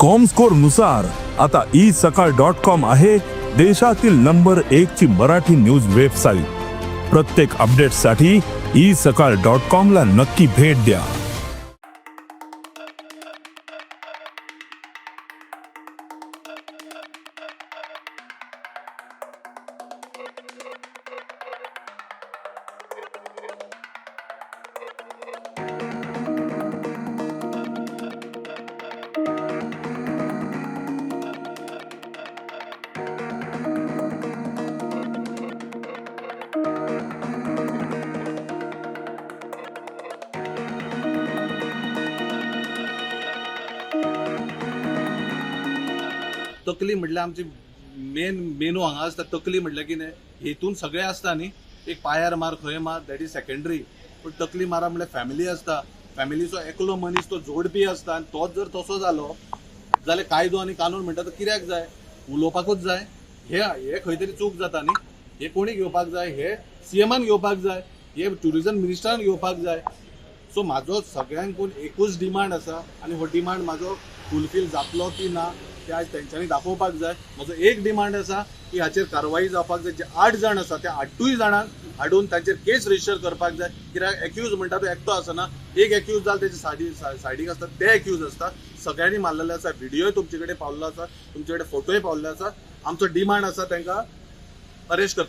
Comscore नुसार आता E सकाळ डॉट कॉम आहे देशातील नंबर एक ची मराठी न्यूज वेबसाईट. प्रत्येक अपडेटसाठी ई सकाळ डॉट कॉम ला नक्की भेट द्या. तकली म्हटल्यार आमची मेन मेनू हांगा आसता. तकली म्हटल्यार कितें, हेतून सगळें आसता न्ही. एक पांयार मार, खंय मार, that is secondary. पूण तकली मारप म्हळ्यार फॅमिली आसता. फॅमिलीचो एकलो मनीस तो जोडपी आसता आनी तोच जर तसो जालो जाल्यार कायदो आनी कानून म्हणटा तो कित्याक जाय? उलोवपाकूच जाय. हे हे खंय तरी चूक जाता न्ही. हे कोणी घेवपाक जाय? हे सीएमान घेवपाक जाय, हे ट्युरिजम मिनिस्टरान घेवपाक जाय. सो म्हाजो सगळ्यांकून एकूच डिमांड आसा आनी हो डिमांड म्हाजो फुलफील जातलो की ना ते आयज तेंच्यांनी दाखोवपाक जाय. म्हजो एक डिमांड आसा की हाचेर कारवाई जावपाक जाय. जे 8 जाण आसा त्या 8 जाणांक हाडून तांचेर केस रजिस्टर करपाक जाय. कित्याक एक्यूज म्हणटा तो एकटो आसना. एक एक्यूज जाल्यार तेजे सायडीक आसता ते एक्यूज आसता. सगळ्यांनी मारलेले आसा. व्हिडियोय तुमचे कडेन पावल्लो आसा, तुमचे कडेन फोटोय पावल्ले आसा. आमचो डिमांड आसा तांकां अरेस्ट करपाक.